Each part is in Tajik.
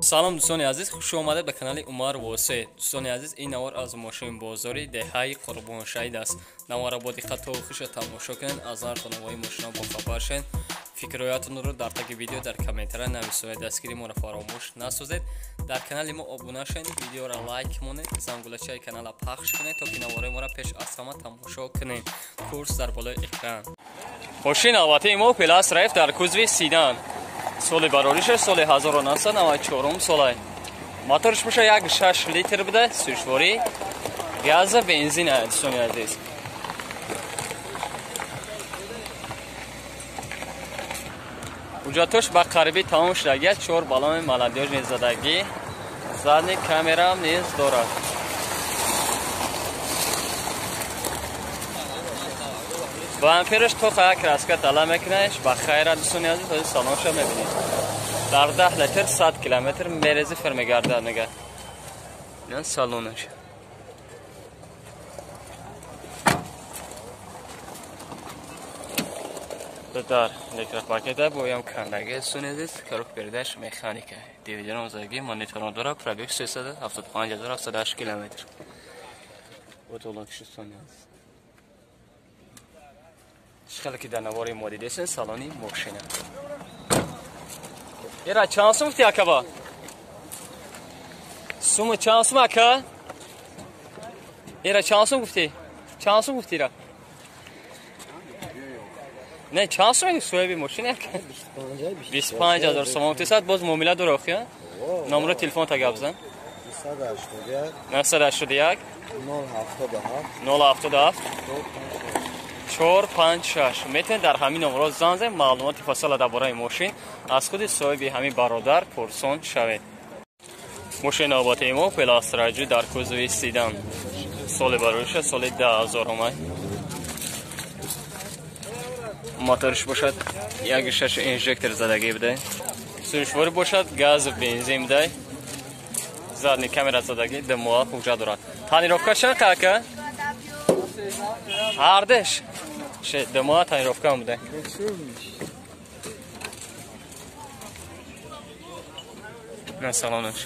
Салом дӯстони азиз, хуш омадед ба канали Умар Восе. Дӯстони азиз, ин навор аз мошинбозори деҳаи Қурбоншаҳид аст. Наворро бо диққат то охирша тамошо кунед, аз нарху навои мошина бохабар шавед. Фикрҳоятонро дар таги видео дар комментария нависонед. Дастгири моро фаромӯш насозед. Дар канали мо обуна шавед, видеоро лайк монед, зангулачаи каналро пахш кунед, то ки наворҳои моро пеш аз ҳама тамошо кунед. Курс дар болои экран. Мошини навбатии мо Опел Astra F дар кузови седан. Соли барориша соли 1994 солай. Моторш боша 1.6 литр буда, сӯшворӣ, газа, бензин дӯстони азиз. Ҳуҷҷатош ба қарибӣ тамом шудагӣ, 4 баллони молодёжный задагӣ, задний камераам низ дорад. Бампераш то як краска тала мекунаш, ба хайра дӯстони азиз, ҳозир салонша мебинед. Дар 10 литр 100 километр мерези фир мегардад мега. Ин салонаш. Дар электропакета боям кандаги дӯстони азиз, коробка передач механика. DVD-ном заги, монитором дора, пробег 375708 километр. Потолок дӯстони азиз. Хеле ки дар навори мо дидесен салони мошина. Ира чанд сум гуфти акаба? Суму чанд сум ака? Ира чанд сум гуфти? Чанд сум гуфти ира? Не, чанд сум соҳиби мошина ака? 25 ҳазор сомон гуфтисад, боз муомила дора охи? Номро телефонта гап зан. 981 077 4 5 6. Метавонед дар ҳамин номро занг занед, маълумоти фасала дар бораи мошин аз худи соҳиби ҳамин бародар пурсон шавед. Мошини навбатии мо Opel Astra J дар кузови седан. Соли барориша соли 2000 омад. Моторш бошад 1.6 инжектор задагӣ буда. Сӯзишворӣ бошад газ бензин буда. Задний камера задагӣ, ду моҳ ҳуҷҷат дорад. Тонировка чанд ака? Ҳардеш ду моҳ тонировка буда. На салонаш.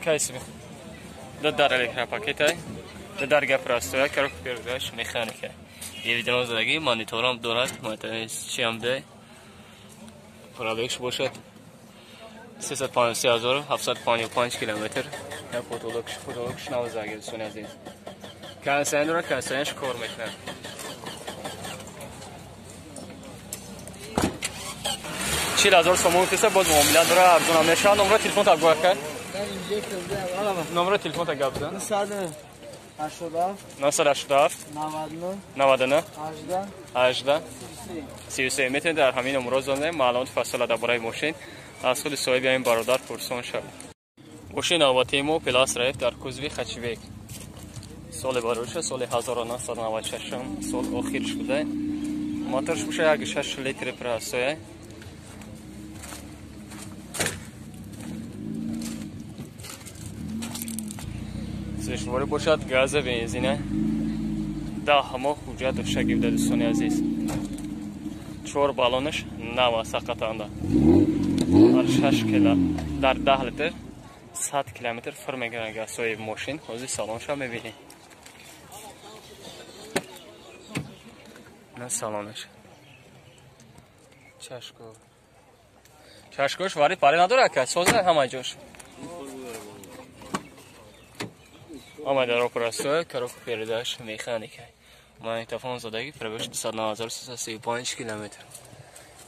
Кайси ду дар электропакетай, ду дар гап растоя, коробка передач механика. DVD-ном задагӣ, мониторам дорад, монитори чиам буда. Пробегш бошад 353755 километр. Я потолокш навзаги дӯстони азиз. Кондиционер дорад, кондиционерш кор мекунад. 40 000 сомон гуфтеса, боз муомила дора, арзонам мешавад. Номро телефонта гӯ ака. Номро телефонта гап зан. 987 99 18 33. Метавонед дар ҳамин номро занг занед, маълумоти фасала дар бораи мошин аз худи соҳиби ҳамин бародар пурсон шавед. Мошини навбатии мо Opel Astra F дар кузови хэтчбек. Соли барориша соли 1996 сол охир шуда. Моторш боша 1.6 литр прасоя. Сӯзишворӣ бошад газа бензина. 10 моҳ ҳуҷҷат доштагӣ буда дӯстони азиз. 4 баллонаш нав аст ҳақиқатанда. Дар 6 кило дар 10 литр 100 километр фир мегирад агар соҳиби мошин. Ҳозир салонша мебинед. На салонаш. Чашко. Чашкош вари пари надорад ака, соза ҳама ҷош. Ҳама даро простое, коробка передач механика. Магнитофон задагӣ, пробег 29 335 километр.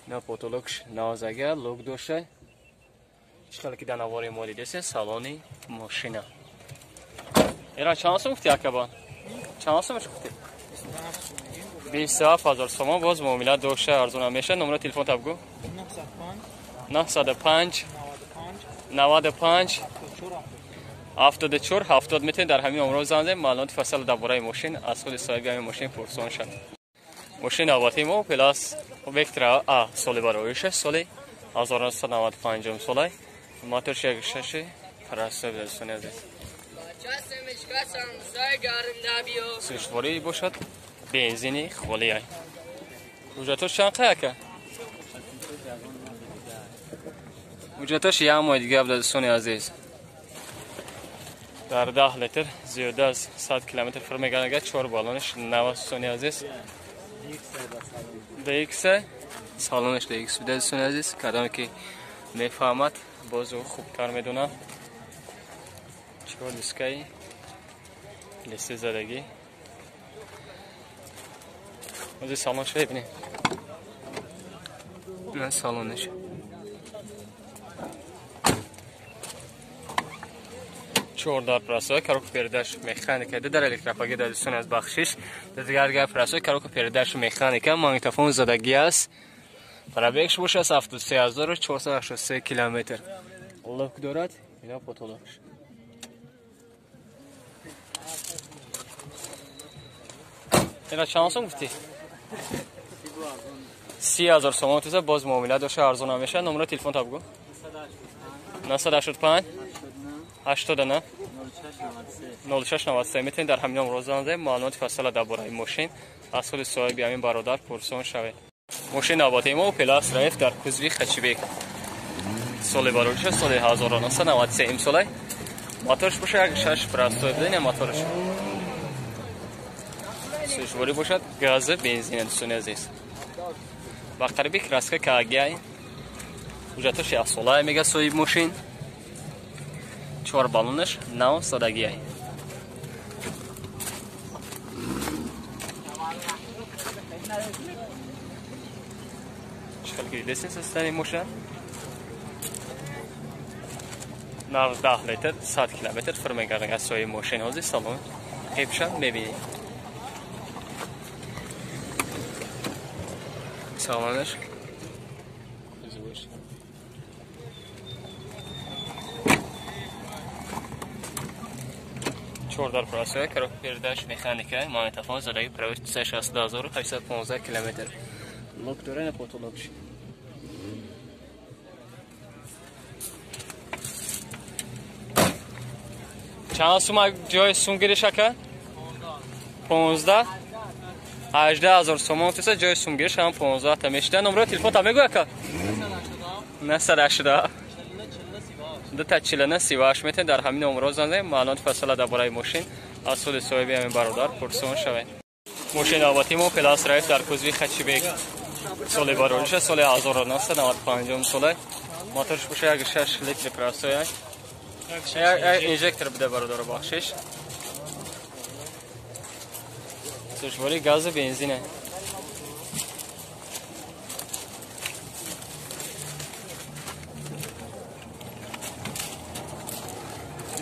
На потолокш навзага, лук дошта. Чӣ хеле ки дар навори мо дидесен салони мошина. Ира чанд сум гуфти акаба? Чанд сум гуфти? 27 000 сомон, боз муомила дошта, арзонам мешавад. Номро телефон табгӯ. 905 95 74 70. Метавонед дар ҳамин номро занг занед, маълумоти фасала дар бораи мошин аз худи соҳиби ҳамин мошин пурсон шавед. Мошини навбатии мо Opel Vectra A соли барориша соли 1995 солай. Моторш 1.6 простой буда дӯстони азиз. Сӯзишворӣ бошад бензини холия. Ҳуҷҷатош чанд қай ака? Ҳуҷҷатош як моҳи дига буда дӯстони азиз. Дар 10 литр зиёда аз 100 километр фир мегардад, 4 баллонаш нав аст дӯстони азиз. DX салонаш DX буда дӯстони азиз. Кадоме ки мефаҳмад боз ӯ хубтар медонад. 4 дискаи листи задагӣ. Ози салонаш бибинем. На салонаш. 4 дар прасои коробка передач механика, дар электропакет дар дӯстони аз бахшиш, дигар дигар прасои коробка передач механика, магнитофон задагӣ аст. Пробегш бошад 73483 километр. Лок дорад, ина потолокш. Ина чанд сом гуфтӣ? 30,000 сомон туза боз муомила дошта арзон ҳам мешавад. Номеро телефон та бугӯ. 985 89 0693. Метавонед дар ҳамин номро занг занед, маълумоти фасала дар бораи мошин аз худи соҳиби ҳамин бародар пурсон шавед. Мошин навбати мо Opel Astra F дар кузови хэтчбек. Соли барориша соли 1993 имсолай. Моторш бошад 1.6 простой буда, моторш. Сӯзишворӣ бошад газ бензин дӯстони азиз. Ба қариби краска кагиай. Ҳуҷҷатош яксолае мега соҳиби мошин. 4 баллонаш нав садагиай. Чӣ хел ки дидесин состояние мошина? Нав 10 литр 100 километр фир мегардад аз соҳиби мошин. Ҳозир салон қибша мебинед. Салонаш кузоваш. 4 дар прасоя, коробка передач механика, магнитофон задагӣ, пробег 362815 километр. Лок дора на потолокш. Чанд сума ҷои сумгириш ака? 15 18,000 сомон туса ҷои сумгириш ҳам 15 та мешида. Номеро телефон та мегӯ ака? 980 249 38. Метавонед дар ҳамин номерро занг занед, маълумоти фасала дар бораи мошин аз худи соҳиби ҳамин бародар пурсон шавед. Мошин навбати мо Opel Astra F дар кузови хэтчбек. Соли барориша соли 1995 сола. Моторш боша 1.6 литр простой. Инжектор буда бародаро бахшиш. Сӯзишворӣ газу бензине.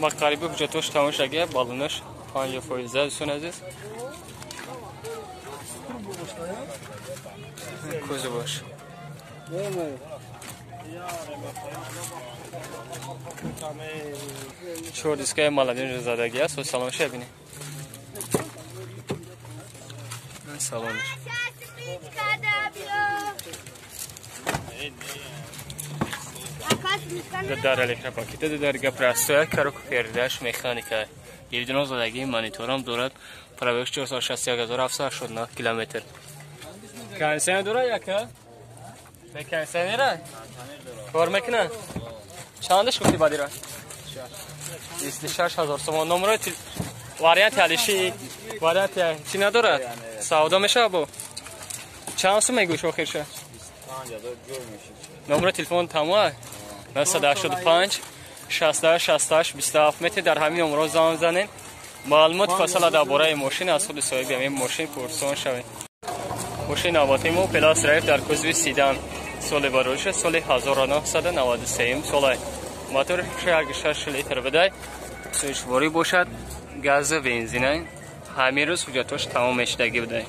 Ба қариби ҳуҷҷатош тамом шудагия, баллонаш 50% дӯстони азиз. Кузоваш. 4 дискаи маладин задагӣ аст. Салонша бибинед. Салонаш. Дар электропакета дар гап растоя, коробка передач механика. Гирдино задагии мониторам дорад. Пробег 461789 километр. Кондиционер дорад яка? Не кондиционера? Кор мекунад? Чандаш гуфти бадира? 26000 сомон. Номерои варианти алиши, варианти чӣ надорад? Савдо мешавад бо? Чанд сум мегӯш охирша? Номерои телефон тамома? 985 68 68 27. Метавонед дар ҳамин номерро занг занед. Маълумоти фасала дар бораи мошин аз худи соҳиби ҳамин мошин пурсон шавед. Мошин навбати мо Opel Astra F дар кузови седан. Соли барориша соли 1993 сола. Мотор 1.6 литр буда. Сӯзишворӣ бошад газу бензина. Ҳамин рӯз ҳуҷҷатош тамом мешудагӣ буда.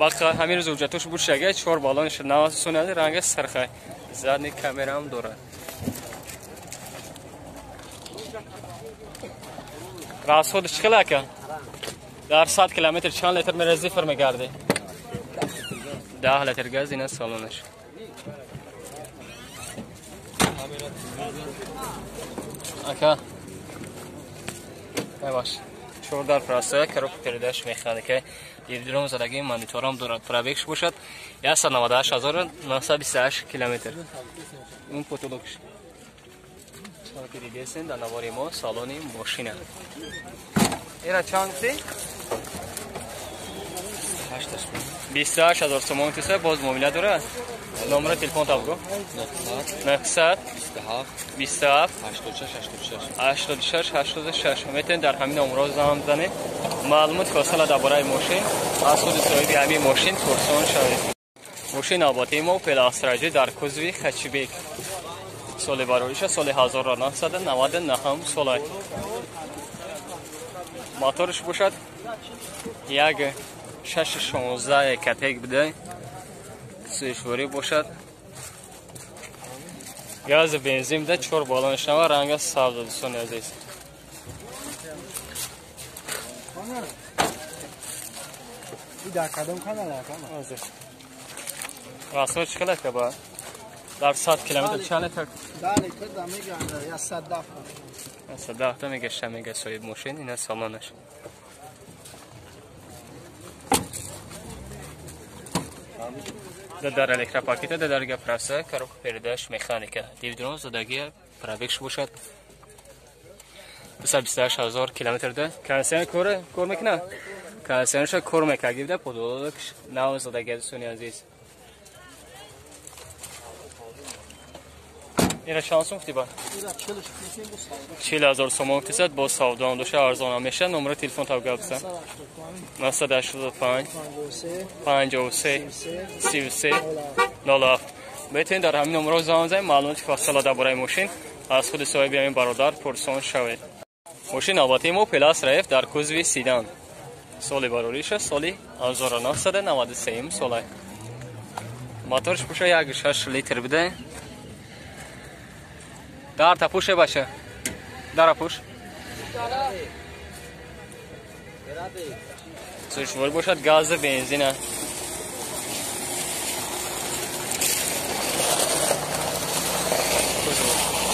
Бақа ҳамин рӯз ҳуҷҷатош буд шудагӣ, 4 баллонаш нав аст, ранги сирха. Задний камера ҳам дорад. Расходш чӣ хел ака? Дар 100 километр чанд литр мерази зифр мегардӣ? 10 литр газ ина салонаш. Ака. Баш. 4 дар простая, коробка передач механика. Дивдром задаги мониторам дорад. Пробегш бошад 198928 километр. Он потолокш. Чунки дидесен дар навори мо салони мошина. Ира чанд гуфтӣ? 28000 сомон туса боз муомила дорад. Номери телефон табгу? 900 27 86 86. Метавонед дар ҳамин номерҳо занг бизанед. Маълумот фосила дар бораи мошин аз худи соҳиби ҳамин мошин пурсон шавед. Мошин навбатии мо Opel Astra J дар кузови хэтчбек. Соли барориша соли 1999 сола. Моторш бошад 1.616 катек буда. Сӯшворӣ бошад. Газ бензин буда, 4 баллон шава, ранга сабз дӯстони азиз. Дар кадом канал ака? Расо чӣ хел ака ба? Дар 100 километр чанд литр? 10 литр да мегӯянд, 110. 110 та мегашта мега соҳиб мошин, ина салонаш. Дар электропакета, дар гапраса, коробка передач механика. Дивдрон задагия пробегш бошад 228000 километр да. Кондиционер кор мекунад? Кондиционерша кор мекунад, гибда подолокш нав задагия дӯстони азиз. Ира чанд сум гуфтӣ ба? 40000 сомон гуфтисад, боз савдоам доша арзонам мешавад. Номери телефон таб гап бизан. 985 53 33 07. Метавонед дар ҳамин номерҳо занг бизанед, маълумоти фасила дар бораи мошин аз худи соҳиби ҳамин бародар пурсон шавед. Мошин навбатии мо Opel Astra F дар кузови седан. Соли барориша соли 1993 сола. Моторш боша 1.6 литр буда. Дар тапуше баша. Дара пуш. Сӯшвор бошад газ бензина.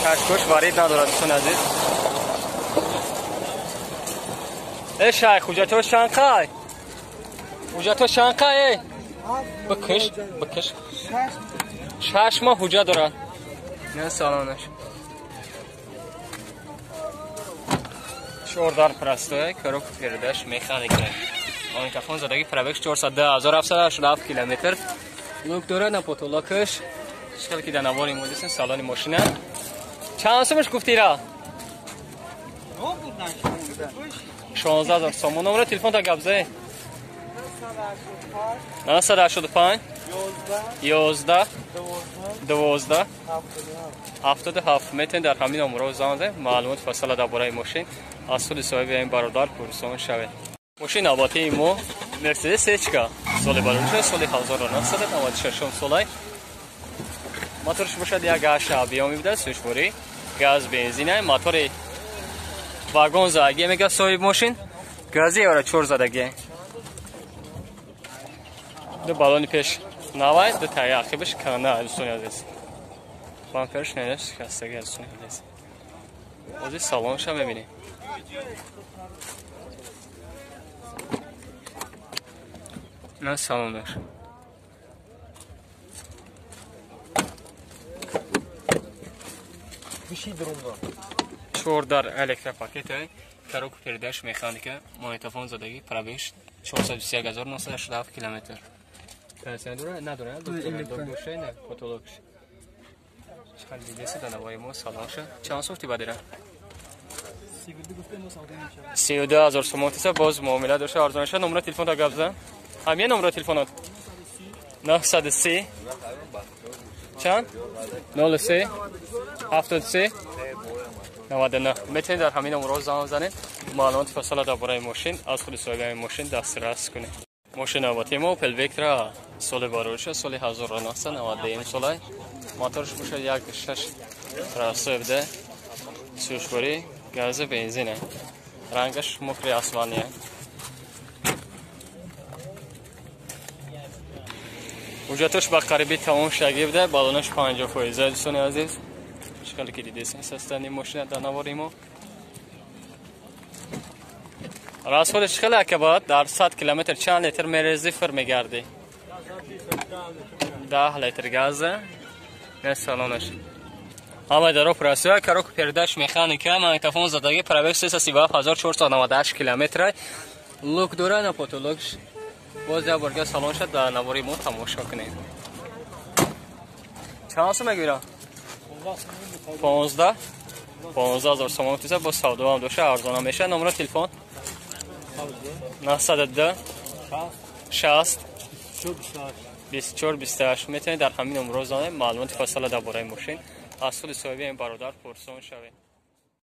Чашкош варид надорад дӯстони азиз. Э шайх, ҳуҷҷатҳо чанд қай? Ҳуҷҷатҳо чанд қай? Э? Бикиш, бикиш. 6 моҳ ҳуҷҷат дорад. Не салонаш. 4 дар простой, коробка передач механика. Магнитофон задаги пробег 402787 километр. Лук дорад на потолокаш. Чӣ ки дар навори мо дидем салони мошина. Чанд сумаш гуфтира? 16000 сомон. Номери телефон та гап зай. 985 11 12 77. Метавонед дар ҳамин номерҳо занг бизанед, маълумот фасила дар бораи мошин аз худи соҳиби ин бародар пурсон шавед. Мошин навбатии мо Mercedes Ечка. Соли барориша соли 1996 солай. Моторш бошад 1.8 объём буда, сӯшворӣ, газ бензина, мотори вагон задаги мега соҳиб мошин, гази евро 4 задаги. Ду баллони пеш навай, ду таги ақибаш кана дӯстони азиз. Бамперш нереш шикастаги дӯстони азиз. Ози салонша мебинем. На салонаш. 4 дар электропакет, коробка передач механика, магнитофон задаги, пробег 421987 километр. Кондиционер надорад, доктор не, потолокш. Чӣ дидеси дар навои мо салонша. Чанд сум бадира? 32000 сомон тиса боз муомила дошта арзон шуда. Номери телефон та гап зан. Ҳамин номери телефонат? 930 чанд? 03 73 99. Метавонед дар ҳамин номерҳо занг бизанед, маълумоти фасила дар бораи мошин аз худи соҳиби мошин дастрас кунед. Мошин навбатии мо Opel Vectra соли барориша соли 1991 сола. Моторш бошад 1.6 простой буда, сӯшворӣ, газ бензина. Рангаш мокри асфальтия. Ҳуҷҷатош ба қариби тамом шудагӣ буда, баллонаш 50% дӯстони азиз. Чӣ хеле ки дидесен састани мошина дар навори мо. Расходиш хеле акабад дар 100 километр чанд литр мерези фир мегардӣ? 10 литр газа. Не салонаш. Ҳама даро прасия, коробка передач механика, магнитофон задаги, пробег 337498 километр. Люк дора на потолокш. Боз як борга салон шад дар навори мо тамошо кунед. Чанд сум мегирам? 15 15000 сомон тиза бо савдо ҳам доша арзона меша. Номро телефон 902 60 24 28 метавонед дар ҳамин номро занед, маълумоти фасала дар бораи мошин аз худи соҳиби ин бародар пурсон шавед.